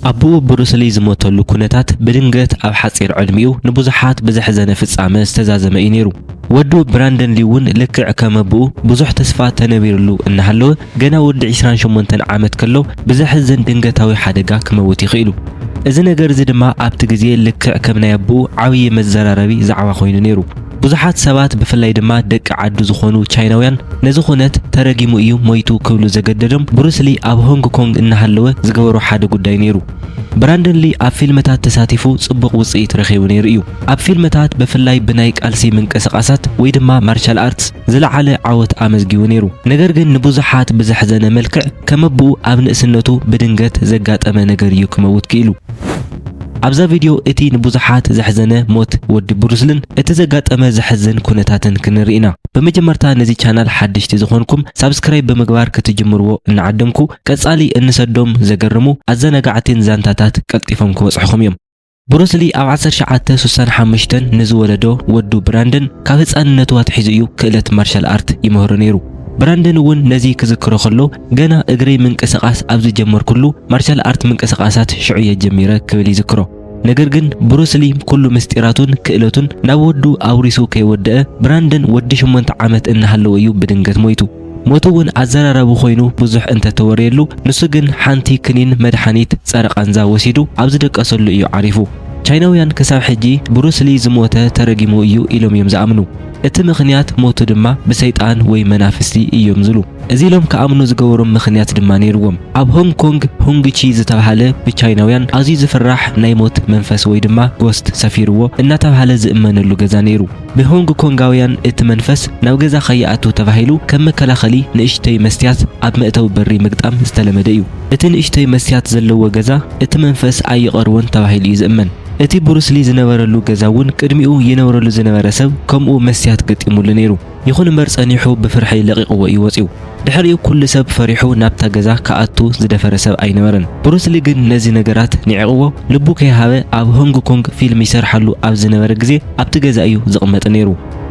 ኣቦኡ ብሩስ ሊ ዝሞተሉ ኩነታት ብድንገት ኣብ ሓጺር ዕድሚኡ ንብዙሓት ብዘሕዘነ ፍጻመ ዝተዛዘመ እዩ ነይሩ። ወዱ ብራንደን ሊ እውን ልክዕ ከም ኣቦኡ ብዙሕ ተስፋ ተነቢርሉ እናሃለወ፣ ገና ወዲ ዕስራን ሸሞንተን ዓመት ከሎ ብዘሕዝን ድንገታዊ ሓደጋ ክመውት ይኽእሉ። እዚ ነገር እዚ ድማ ኣብቲ ግዜ ልክዕ ከም ናይ ኣቦኡ ዓብዪ መዘራረቢ ዛዕባ ኮይኑ ነይሩ። ብዙሓት ሰባት ብፍላይ ድማ ደቂ ዓዱ ዝኾኑ ቻይናውያን ነዚ ኩነት ተረጊሙ እዩ ሞይቱ ክብሉ ዘገደዶም ብሩስ ሊ ኣብ ሆንግ ኮንግ እናሃለወ ዝገበሮ ሓደ ጉዳይ ነይሩ። ብራንደን ሊ ኣብ ፊልምታት ተሳቲፉ ጽቡቕ ውጽኢት ረኺቡ ነይሩ እዩ። ኣብ ፊልምታት ብፍላይ ብናይ ቃልሲ ምንቅስቓሳት ወይ ድማ ማርሻል ኣርትስ ዝለዓለ ዓወት ኣመዝጊቡ ነይሩ። ነገር ግን ንብዙሓት ብዘሕዘነ መልክዕ ከም ኣቦኡ ኣብ ንእስነቱ ብድንገት ዘጋጠመ ነገር እዩ ክመውት ክኢሉ። ኣብዛ ቪድዮ እቲ ንብዙሓት ዘሕዘነ ሞት ወዲ ብሩስልን እቲ ዘጋጠመ ዘሕዝን ኩነታትን ክንርኢ ኢና። ብመጀመርታ ነዚ ቻናል ሓደሽቲ ዝኾንኩም ሳብስክራይብ ብምግባር ክትጅምርዎ እናዓደምኩ፣ ቀጻሊ እንሰዶም ዘገርሙ ኣዘናጋዕትን ዛንታታት ቀልጢፎም ክበጽሑኹም እዮም። ብሩስ ሊ ኣብ ዓሰርተ ትሽዓተ ስሳን ሓሙሽተን ንዝወለዶ ወዱ ብራንደን ካብ ህጻንነቱ ኣትሒዙ እዩ ክእለት ማርሻል ኣርት ይምህሮ ነይሩ። ብራንደን እውን ነዚ ክዝክሮ ከሎ፣ "ገና እግረይ ምንቅስቓስ ኣብ ዝጀመርኩሉ ማርሻል ኣርት ምንቅስቓሳት ሽዑ እየ ጀሚረ" ክብል ይዝክሮ። ነገር ግን ብሩስ ሊ ኩሉ ምስጢራቱን ክእለቱን ናብ ወዱ ኣውሪሱ ከይወደአ፣ ብራንደን ወዲ ሸሞንተ ዓመት እናሃለወ እዩ ብድንገት ሞይቱ። ሞቱ እውን ኣዘራራቢ ኮይኑ ብዙሕ እንተተወረየሉ፣ ንሱ ግን ሓንቲ ክኒን መድሓኒት ጸረ ቃንዛ ወሲዱ ኣብ ዝደቀሰሉ እዩ ዓሪፉ። ቻይናውያን ክሳብ ሕጂ ብሩስ ሊ ዝሞተ ተረጊሙ እዩ ኢሎም እዮም ዝኣምኑ። እቲ ምኽንያት ሞቱ ድማ ብሰይጣን ወይ መናፍስቲ እዮም ዝብሉ። እዚ ኢሎም ክኣምኑ ዝገበሮም ምኽንያት ድማ ነይርዎም። ኣብ ሆንግ ኮንግ ሁንግ ቺ ዝተባህለ ብቻይናውያን ኣዝዩ ዝፍራሕ ናይ ሞት መንፈስ ወይ ድማ ጎስት ሰፊርዎ እናተባህለ ዝእመነሉ ገዛ ነይሩ። ብሆንግ ኮንጋውያን እቲ መንፈስ ናብ ገዛ ከይኣቱ ተባሂሉ ከም መከላኸሊ ንእሽተይ መስትያት ኣብ መእተዊ በሪ ምግጣም ዝተለመደ እዩ። እቲ ንእሽተይ መስትያት ዘለዎ ገዛ እቲ መንፈስ ኣይቐርቦን ተባሂሉ እዩ ዝእመን። እቲ ብሩስ ሊ ዝነበረሉ ገዛ እውን ቅድሚኡ ይነብረሉ ዝነበረ ሰብ ከምኡ መስትያት ገጢሙሉ ነይሩ። ይኹን እምበር ጸኒሑ ብፍርሒ ለቒቕዎ እዩ ወጺኡ። ድሕሪኡ ኩሉ ሰብ ፈሪሑ ናብታ ገዛ ክኣቱ ዝደፈረ ሰብ ኣይነበረን። ብሩስ ሊ ግን ነዚ ነገራት ንዒቕዎ ልቡ ከይሃበ ኣብ ሆንግ ኮንግ ፊልም ይሰርሓሉ ኣብ ዝነበረ ግዜ ኣብቲ ገዛ እዩ ዝቕመጥ ነይሩ።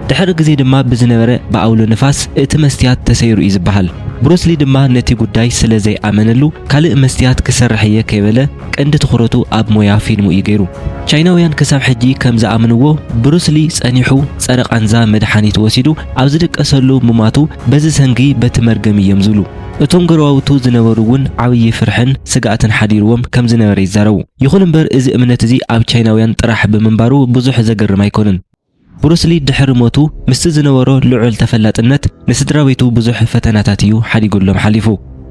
ድሕሪ ግዜ ድማ ብዝነበረ ብኣውሎ ንፋስ እቲ መስትያት ተሰይሩ እዩ ዝበሃል። ብሩስ ሊ ድማ ነቲ ጉዳይ ስለ ዘይኣመነሉ ካልእ መስትያት ክሰርሕ እየ ከይበለ ቀንዲ ትኹረቱ ኣብ ሞያ ፊልሙ እዩ ገይሩ። ቻይናውያን ክሳብ ሕጂ ከም ዝኣምንዎ ብሩስ ሊ ጸኒሑ ጸረ ቃንዛ መድሓኒት ወሲዱ ኣብ ዝድቀሰሉ ምማቱ በዚ ሰንጊ በቲ መርገም እዮም ዝብሉ። እቶም ጎረባብቱ ዝነበሩ እውን ዓብዪ ፍርሕን ስግኣትን ሓዲርዎም ከም ዝነበረ ይዛረቡ። ይኹን እምበር እዚ እምነት እዚ ኣብ ቻይናውያን ጥራሕ ብምንባሩ ብዙሕ ዘገርም ኣይኮነን። ብሩስ ሊ ድሕሪ ሞቱ ምስቲ ዝነበሮ ልዑል ተፈላጥነት ንስድራ ቤቱ ብዙሕ ፈተናታት እዩ ሓዲጉሎም ሓሊፉ።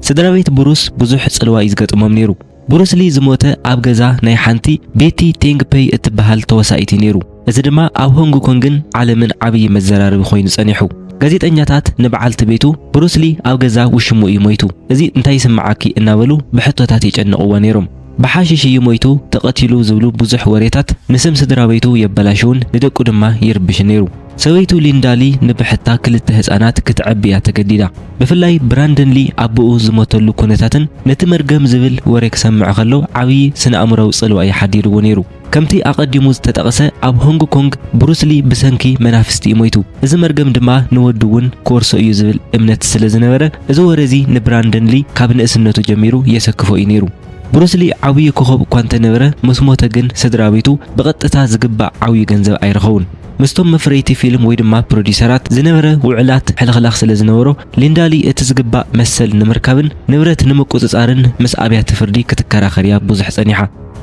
ስድራ ቤት ብሩስ ብዙሕ ጽልዋ እዩ ዝገጥሞም ነይሩ። ብሩስ ሊ ዝሞተ ኣብ ገዛ ናይ ሓንቲ ቤቲ ቴንግ ፔይ እትበሃል ተዋሳኢት እዩ ነይሩ። እዚ ድማ ኣብ ሆንግ ኮንግን ዓለምን ዓብዪ መዘራረቢ ኮይኑ ጸኒሑ። ጋዜጠኛታት ንበዓልቲ ቤቱ ብሩስ ሊ ኣብ ገዛ ውሽሙ እዩ ሞይቱ፣ እዚ እንታይ ይስምዓኪ እናበሉ ብሕቶታት የጨንቕዎ ነይሮም። ብሓሽሽ እዩ ሞይቱ፣ ተቐቲሉ ዝብሉ ብዙሕ ወሬታት ንስም ስድራ ቤቱ የበላሽውን ንደቁ ድማ ይርብሽ ነይሩ። ሰበይቱ ሊንዳ ሊ ንብሕታ ክልተ ህጻናት ክትዕቢ እያ ተገዲዳ። ብፍላይ ብራንደን ሊ ኣቦኡ ዝሞተሉ ኩነታትን ነቲ መርገም ዝብል ወረ ክሰምዕ ከሎ ዓብዪ ስነ-ኣእምሮዊ ጽልዋ እዩ ሓዲርዎ ነይሩ። ከምቲ ኣቐዲሙ ዝተጠቕሰ ኣብ ሆንግ ኮንግ ብሩስ ሊ ብሰንኪ መናፍስቲ እዩ ሞይቱ። እዚ መርገም ድማ ንወዱ እውን ክወርሶ እዩ ዝብል እምነት ስለ ዝነበረ እዚ ወረ እዚ ንብራንደን ሊ ካብ ንእስነቱ ጀሚሩ የሰክፎ እዩ ነይሩ። ብሩስ ሊ ዓብዪ ኮኸብ እኳ እንተነበረ ምስ ሞተ ግን ስድራ ቤቱ ብቐጥታ ዝግባእ ዓብዪ ገንዘብ ኣይረኸቡን። ምስቶም መፍረይቲ ፊልም ወይ ድማ ፕሮዲሰራት ዝነበረ ውዕላት ሕልኽላኽ ስለ ዝነበሮ ሊንዳ ሊ እቲ ዝግባእ መሰል ንምርካብን ንብረት ንምቁጽጻርን ምስ ኣብያተ ፍርዲ ክትከራኸር እያ ብዙሕ ጸኒሓ።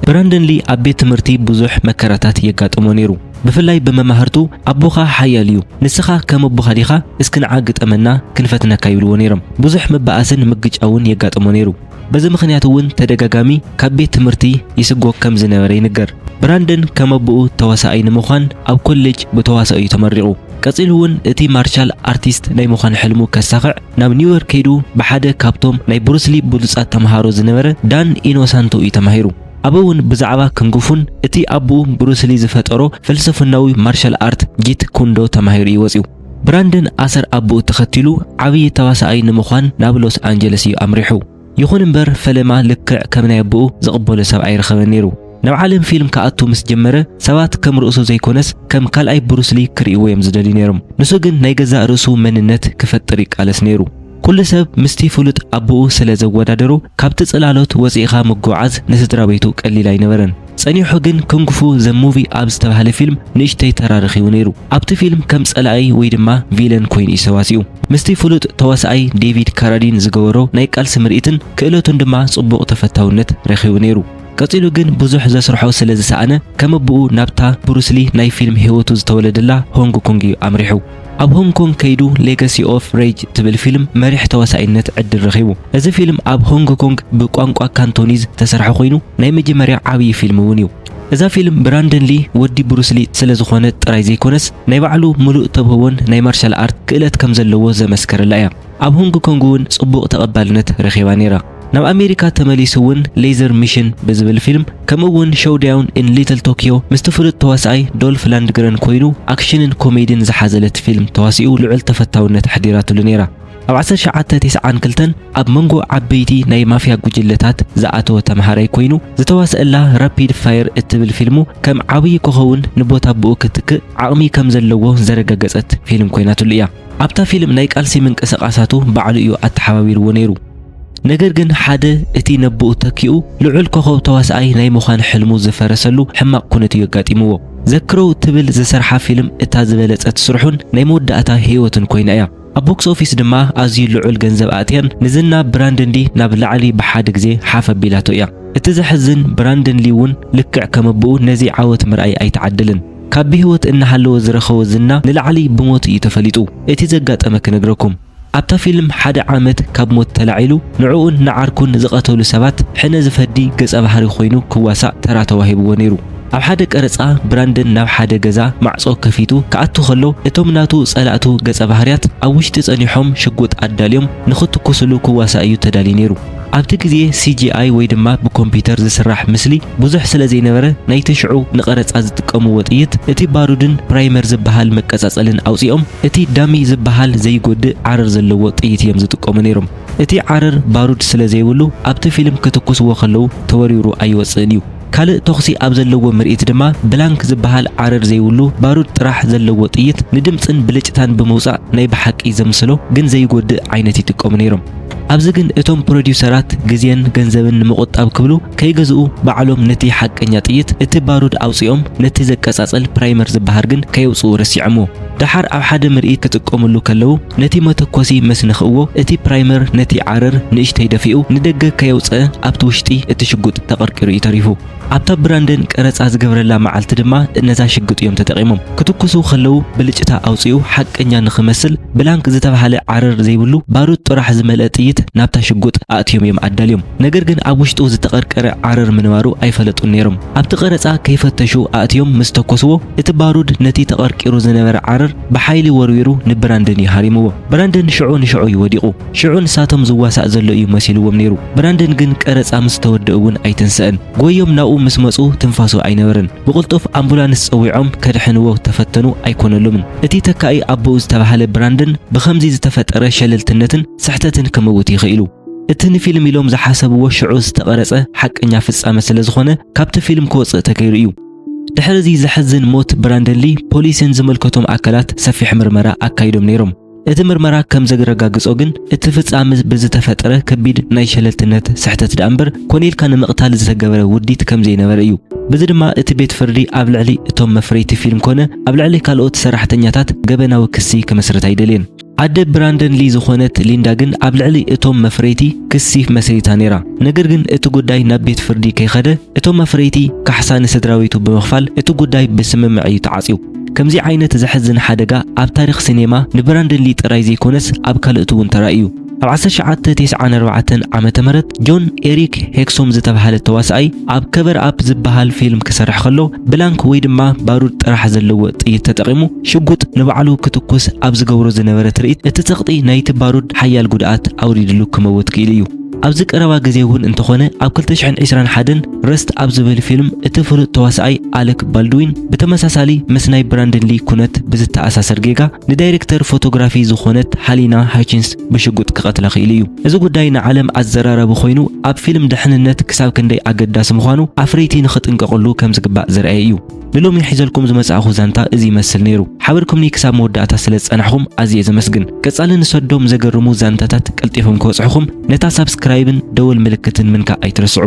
ብራንደን ሊ ኣብ ቤት ትምህርቲ ብዙሕ መከራታት የጋጥሞ ነይሩ። ብፍላይ ብመማህርቱ ኣቦኻ ሓያል እዩ፣ ንስኻ ከም ኣቦኻ ዲኻ እስኪ ንዓ ግጠመና ክንፈትነካ ይብልዎ ነይሮም። ብዙሕ ምብኣስን ምግጫውን የጋጥሞ ነይሩ። በዚ ምኽንያት እውን ተደጋጋሚ ካብ ቤት ትምህርቲ ይስጎግ ከም ዝነበረ ይንገር። ብራንደን ከም ኣቦኡ ተዋሳኣይ ንምዃን ኣብ ኮሌጅ ብተዋሳኦ እዩ ተመሪቑ። ቀጺሉ እውን እቲ ማርሻል ኣርቲስት ናይ ምዃን ሕልሙ ከሳኽዕ ናብ ኒውዮርክ ከይዱ ብሓደ ካብቶም ናይ ብሩስ ሊ ብሉጻት ተምሃሮ ዝነበረ ዳን ኢኖሳንቶ እዩ ተማሂሩ። ኣበ እውን ብዛዕባ ክንጉፉን እቲ ኣቦኡ ብሩስ ሊ ዝፈጠሮ ፍልስፍናዊ ማርሻል ኣርት ጂት ኩንዶ ተማሂሩ እዩ ወጺኡ። ብራንደን ኣሰር ኣቦኡ ተኸቲሉ ዓብዪ ተዋሳኣይ ንምዃን ናብ ሎስ ኣንጀለስ እዩ ኣምሪሑ። ይኹን እምበር ፈለማ ልክዕ ከም ናይ ኣቦኡ ዝቕበሎ ሰብ ኣይረኸበን ነይሩ። ናብ ዓለም ፊልም ክኣቱ ምስ ጀመረ ሰባት ከም ርእሱ ዘይኮነስ ከም ካልኣይ ብሩስ ሊ ክርእይዎ እዮም ዝደልዩ ነይሮም። ንሱ ግን ናይ ገዛእ ርእሱ መንነት ክፈጥር ይቃለስ ነይሩ። ኩሉ ሰብ ምስቲ ፍሉጥ ኣቦኡ ስለ ዘወዳደሮ፣ ካብቲ ጽላሎት ወጺእኻ ምጉዓዝ ንስድራ ቤቱ ቀሊል ኣይነበረን። ጸኒሑ ግን ኩንግ ፉ ዘ ሙቪ ኣብ ዝተባህለ ፊልም ንእሽተይ ተራ ረኺቡ ነይሩ። ኣብቲ ፊልም ከም ጸላኢ ወይ ድማ ቪለን ኮይኑ እዩ ተዋሲኡ። ምስቲ ፍሉጥ ተዋሳኣይ ዴቪድ ካራዲን ዝገበሮ ናይ ቃልሲ ምርኢትን ክእለቱን ድማ ጽቡቕ ተፈታውነት ረኺቡ ነይሩ። ቀጺሉ ግን ብዙሕ ዘስርሖ ስለ ዝሰኣነ፣ ከም ኣቦኡ ናብታ ብሩስ ሊ ናይ ፊልም ህይወቱ ዝተወለደላ ሆንግ ኮንግ እዩ ኣምሪሑ። ኣብ ሆንግ ኮንግ ከይዱ ሌጋሲ ኦፍ ሬጅ ትብል ፊልም መሪሕ ተዋሳኢነት ዕድል ረኺቡ። እዚ ፊልም ኣብ ሆንግ ኮንግ ብቋንቋ ካንቶኒዝ ዝተሰርሐ ኮይኑ፣ ናይ መጀመርያ ዓብዪ ፊልም እውን እዩ። እዛ ፊልም ብራንደን ሊ ወዲ ብሩስ ሊ ስለ ዝኾነ ጥራይ ዘይኮነስ፣ ናይ ባዕሉ ምሉእ ተብህቦን ናይ ማርሻል ኣርት ክእለት ከም ዘለዎ ዘመስከረላ እያ። ኣብ ሆንግ ኮንግ እውን ጽቡቕ ተቐባልነት ረኺባ ነይራ። ናብ ኣሜሪካ ተመሊሱ እውን ሌዘር ሚሽን ብዝብል ፊልም፣ ከምኡ እውን ሾውዳውን ኢን ሊትል ቶኪዮ ምስቲ ፍሉጥ ተዋሳኣይ ዶልፍ ላንድግረን ኮይኑ፣ ኣክሽንን ኮሜድን ዝሓዘለት ፊልም ተዋሲኡ ልዑል ተፈታውነት ኣሕዲራትሉ ነይራ። ኣብ ዓሰርተ ትሽዓተ ተስዓን ክልተን ኣብ መንጎ ዓበይቲ ናይ ማፍያ ጉጅለታት ዝኣተወ ተምሃራይ ኮይኑ ዝተዋስአላ ራፒድ ፋየር እትብል ፊልሙ፣ ከም ዓብዪ ኮኸውን ንቦታ ኣቦኡ ክትክእ ዓቕሚ ከም ዘለዎ ዘረጋገጸት ፊልም ኮይናትሉ እያ። ኣብታ ፊልም ናይ ቃልሲ ምንቅስቓሳቱ ባዕሉ እዩ ኣተሓባቢርዎ ነይሩ። ነገር ግን ሓደ እቲ ነቦኡ ተኪኡ ልዑል ኮኸብ ተዋስኣይ ናይ ምዃን ሕልሙ ዝፈረሰሉ ሕማቕ ኩነት እዩ ኣጋጢምዎ። ዘክረው ትብል ዝሰርሓ ፊልም እታ ዝበለጸት ስርሑን ናይ መወዳእታ ህይወቱን ኮይና እያ። ኣብ ቦክስ ኦፊስ ድማ ኣዝዩ ልዑል ገንዘብ ኣእትያን ንዝና ብራንደን ሊ ናብ ላዕሊ ብሓደ ግዜ ሓፍ ኣቢላቶ እያ። እቲ ዘሕዝን ብራንደን ሊ እውን ልክዕ ከም ኣቦኡ ነዚ ዓወት ምርኣይ ኣይተዓደለን። ካብ ብህይወት እናሃለወ ዝረኸቦ ዝና ንላዕሊ ብሞት እዩ ተፈሊጡ። እቲ ዘጋጠመ ክነግረኩም። ኣብታ ፊልም ሓደ ዓመት ካብ ሞት ተላዒሉ ንዕኡን ንዓርኩን ዝቐተሉ ሰባት ሕነ ዝፈዲ ገጸ ባህሪ ኮይኑ ክዋሳእ ተራ ተዋሂብዎ ነይሩ። ኣብ ሓደ ቀረጻ ብራንደን ናብ ሓደ ገዛ ማዕጾ ከፊቱ ክኣቱ ከሎ እቶም ናቱ ጸላእቱ ገጸ ባህርያት ኣብ ውሽጢ ጸኒሖም ሽጉጥ ኣዳልዮም ንኽትኩስሉ ክዋሳእ እዩ ተዳልዩ ነይሩ። ኣብቲ ግዜ ሲ ጂ ኣይ ወይ ድማ ብኮምፒውተር ዝስራሕ ምስሊ ብዙሕ ስለ ዘይነበረ ናይቲ ሽዑ ንቐረጻ ዝጥቀምዎ ጥይት እቲ ባሩድን ፕራይመር ዝበሃል መቀጻጸልን ኣውጺኦም እቲ ዳሚ ዝበሃል ዘይጎድእ ዓረር ዘለዎ ጥይት እዮም ዝጥቀሙ ነይሮም። እቲ ዓረር ባሩድ ስለ ዘይብሉ ኣብቲ ፊልም ክትኩስዎ ከለዉ ተወሪሩ ኣይወጽእን እዩ። ካልእ ተኹሲ ኣብ ዘለዎ ምርኢት ድማ ብላንክ ዝበሃል ዓረር ዘይብሉ ባሩድ ጥራሕ ዘለዎ ጥይት ንድምጽን ብልጭታን ብምውጻእ ናይ ብሓቂ ዘምስሎ ግን ዘይጎድእ ዓይነት ይጥቀሙ ነይሮም። ኣብዚ ግን እቶም ፕሮዲውሰራት ግዜን ገንዘብን ንምቑጣብ ክብሉ ከይገዝኡ ባዕሎም ነቲ ሓቀኛ ጥይት እቲ ባሩድ ኣውጺኦም ነቲ ዘቀጻጸል ፕራይመር ዝበሃል ግን ከየውጽኡ ረሲዖምዎ። ደሓር ኣብ ሓደ ምርኢት ክጥቀምሉ ከለዉ ነቲ መተኮሲ ምስ ነኽእዎ እቲ ፕራይመር ነቲ ዓረር ንእሽተይ ደፊኡ ንደገ ከየውጽአ ኣብቲ ውሽጢ እቲ ሽጉጥ ተቐርቂሩ እዩ ተሪፉ። ኣብታ ብራንደን ቀረጻ ዝገብረላ መዓልቲ ድማ ነዛ ሽጉጥ እዮም ተጠቒሞም። ክትኩሱ ከለዉ ብልጭታ ኣውጺኡ ሓቀኛ ንኽመስል ብላንክ ዝተባህለ ዓረር ዘይብሉ ባሩድ ጥራሕ ዝመልአ ጥይት ናብታ ሽጉጥ ኣእትዮም እዮም ኣዳልዮም። ነገር ግን ኣብ ውሽጡ ዝተቐርቀረ ዓረር ምንባሩ ኣይፈለጡን ነይሮም። ኣብቲ ቀረጻ ከይፈተሹ ኣእትዮም ምስ ተኮስዎ እቲ ባሩድ ነቲ ተቐርቂሩ ዝነበረ ዓረር ብሓይሊ ወርዊሩ ንብራንደን እዩ ሃሪምዎ። ብራንደን ሽዑ ንሽዑ እዩ ወዲቑ። ሽዑ ንሳቶም ዝዋሳእ ዘሎ እዩ መሲልዎም ነይሩ። ብራንደን ግን ቀረጻ ምስ ተወደኡ እውን ኣይተንስአን። ጎዮም ናብኡ ምስ መጹ ትንፋሱ ኣይነበረን። ብቕልጡፍ ኣምቡላንስ ጸዊዖም ከድሕንዎ ተፈተኑ ኣይኮነሎምን። እቲ ተካኢ ኣቦኡ ዝተባህለ ብራንደን ብኸምዚ ዝተፈጠረ ሸለልትነትን ስሕተትን ክመውት ይኽእሉ። እቲ ንፊልም ኢሎም ዝሓሰብዎ ሽዑ ዝተቐረጸ ሓቀኛ ፍጻመ ስለ ዝኾነ ካብቲ ፊልም ክወጽእ ተገይሩ እዩ። ድሕሪ እዚ ዘሕዝን ሞት ብራንደን ሊ ፖሊስን ዝምልከቶም ኣካላት ሰፊሕ ምርመራ ኣካይዶም ነይሮም። እቲ ምርመራ ከም ዘረጋግጾ ግን እቲ ፍጻመ ብዝተፈጠረ ከቢድ ናይ ሸለልትነት ስሕተት ደኣ እምበር ኮነ ኢልካ ንምቕታል ዝተገበረ ውዲት ከም ዘይነበረ እዩ። በዚ ድማ እቲ ቤት ፍርዲ ኣብ ልዕሊ እቶም መፍረይቲ ፊልም ኮነ ኣብ ልዕሊ ካልኦት ሰራሕተኛታት ገበናዊ ክሲ ክመስርት ኣይደልየን። ኣደ ብራንደን ሊ ዝኾነት ሊንዳ ግን ኣብ ልዕሊ እቶም መፍረይቲ ክሲ መስሪታ ነይራ። ነገር ግን እቲ ጉዳይ ናብ ቤት ፍርዲ ከይኸደ እቶም መፍረይቲ ካሕሳ ንስድራቤቱ ብምኽፋል እቲ ጉዳይ ብስምምዕ እዩ ተዓጽዩ። ከምዚ ዓይነት ዘሕዝን ሓደጋ ኣብ ታሪኽ ሲኔማ ንብራንደን ሊ ጥራይ ዘይኮነስ ኣብ ካልኦት እውን ተራእዩ። ኣብ ዓሰርተ ትሽዓተ ተስዓን ኣርባዕተን ዓመተ ምህረት ጆን ኤሪክ ሄክሶም ዝተባህለ ተዋሳኣይ ኣብ ከቨር ኣፕ ዝበሃል ፊልም ክሰርሕ ከሎ ብላንክ ወይ ድማ ባሩድ ጥራሕ ዘለዎ ጥይት ተጠቒሙ ሽጉጥ ንባዕሉ ክትኩስ ኣብ ዝገብሮ ዝነበረ ትርኢት እቲ ጸቕጢ ናይቲ ባሩድ ሓያል ጉድኣት ኣውሪድሉ ክመውት ክኢሉ እዩ። ኣብዚ ቀረባ ግዜ እውን እንተኾነ ኣብ ክልተ ሽሕን ዕስራን ሓደን ረስት ኣብ ዝብል ፊልም እቲ ፍሉጥ ተዋሳኣይ ኣለክ ባልድዊን ብተመሳሳሊ ምስ ናይ ብራንድን ሊ ኩነት ብዝተኣሳሰር ጌጋ ንዳይሬክተር ፎቶግራፊ ዝኾነት ሃሊና ሃይችንስ ብሽጉጥ ክቐትላ ክኢሉ እዩ። እዚ ጉዳይ ንዓለም ኣዘራራቢ ኮይኑ ኣብ ፊልም ድሕንነት ክሳብ ክንደይ ኣገዳሲ ምዃኑ ኣፍረይቲ ንኽጥንቀቕሉ ከም ዝግባእ ዘርኣየ እዩ። ንሎሚ ሒዘልኩም ዝመጻእኹ ዛንታ እዚ ይመስል ነይሩ። ሓቢርኩምኒ ክሳብ መወዳእታ ስለ ዝጸናሕኹም ኣዝየ ዘመስግን። ቀጻሊ ንሰዶም ዘገርሙ ዛንታታት ቀልጢፎም ክበጽሑኹም ነታ ሳብስክራይብን ደወል ምልክትን ምንካእ ኣይትረስዑ።